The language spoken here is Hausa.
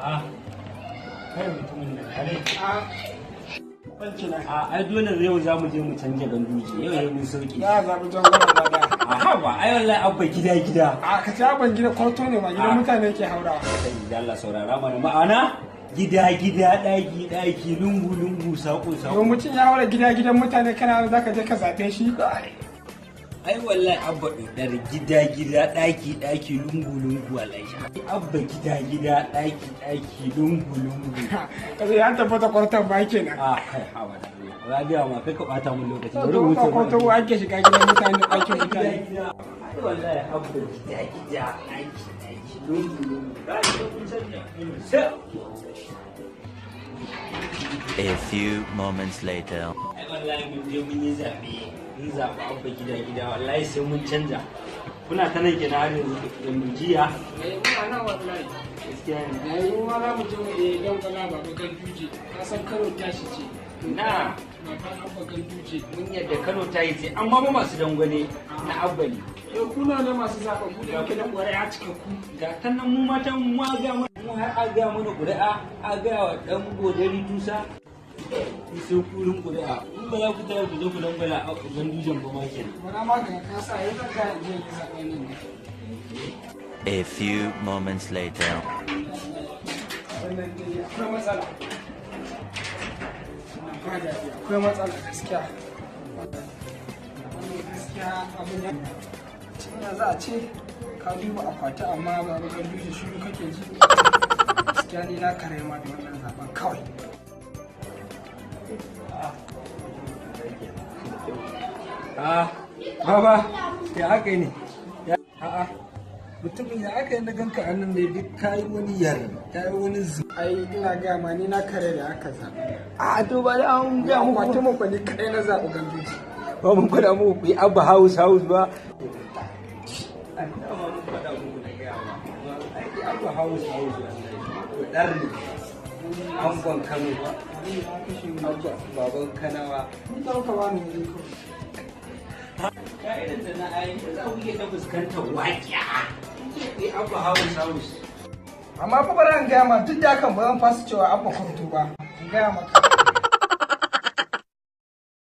Ah, kai mutumin nan kare. A kina. A ai dole yau za mu je mu canja Ganduje. Yau yayi mun sauki. Za a zaɓi jangwara da. A ba ai wallahi Abba gida gida. A ka ci abin gida kwarto ne ma gidan mutane ke haurawa. Kai da Allah saurara mana, ma'ana gida gida, daki daki, lungu lungu, sako Yau sako. Mutum ya haura gida gidan mutane, kana za ka je ka zaɓe shi? Ai wallahi Abba dodar gida gida, daki daki, lungu lungu, wallahi. Abba gida gida, daki daki, lungu lungu. Kaza ya tabbata kwarton ba kenan. A kai, hawa da Allah. Rabi'a ma kai ka bata mun lokaci. Bari To mu ba wuce. Kwarto ba ake shiga gidan mutane, ɗakin Gida mutane. gida. Ai wallahi Abba gida gida, daki daki, lungu lungu. Ai mun canja. Sai A few moments later. Ai wallahi mun je mun yi zaɓe, mun zaɓi Abba gida gida, wallahi sai mun canja. Kuna ta nan kenan har yanzu, Gandujiya? Eh, muna nan wallahi. Gaskiya ne. Yayi mu ma za mu je mu dangwala Baba Ganduje. Ka san Kano tashi ce. Na. Baban Abba Ganduje. Mun yadda Kano ta yi ce, amma ba masu dangwale na Abba ne. Eh, kuna ne masu zaɓa ku da yake da ƙuri'a cika ku. Ga ta nan mu matan mu ga mu har a ga mana ƙuri'a, a ga wa dan godari tusa sai kurin ƙuri'a. In ba za ku taya ku je ku dangwala a Gandujen ba ma kenan. Bara ma ka ka sa yanzu ka je yi zaɓen nan ne. A few moments later. Wannan dai akwai matsala. Wannan ba daɗi, akwai matsala gaskiya. Wannan gaskiya abin ya cikin za a ce ka duba akwati amma Baba Ganduje shiru kake ji. Gaskiya ni na kare ma da wannan zaben kawai. Ah, baba, ya aka yi ne? A'a, mutumin, ya aka yi na ganka a nan ne duk kayi wani yar, kayi wani zu. Ai ina gaya ma, ni na kare da aka zaɓi. A to ba da an ga ga muku akwatin mu fa, ni kaɗai na zaɓi Ganduje. Ba mun gwada muku ku yi Abba house house ba. An dama mun faɗa muku na gaya ma. Ai Abba house house wallahi. To dar ne. Angon Kano ba. Abba baban Kanawa. Ni ɗauka ba ni waje kawai. Ka'idar da na ayi za ku iya ta fuskantar waƙiya. Ku yi Abba house house. Amma fa bari in gaya ma, duk da hakan ba zan fasa cewa Abba kwarto ba, in gaya maka.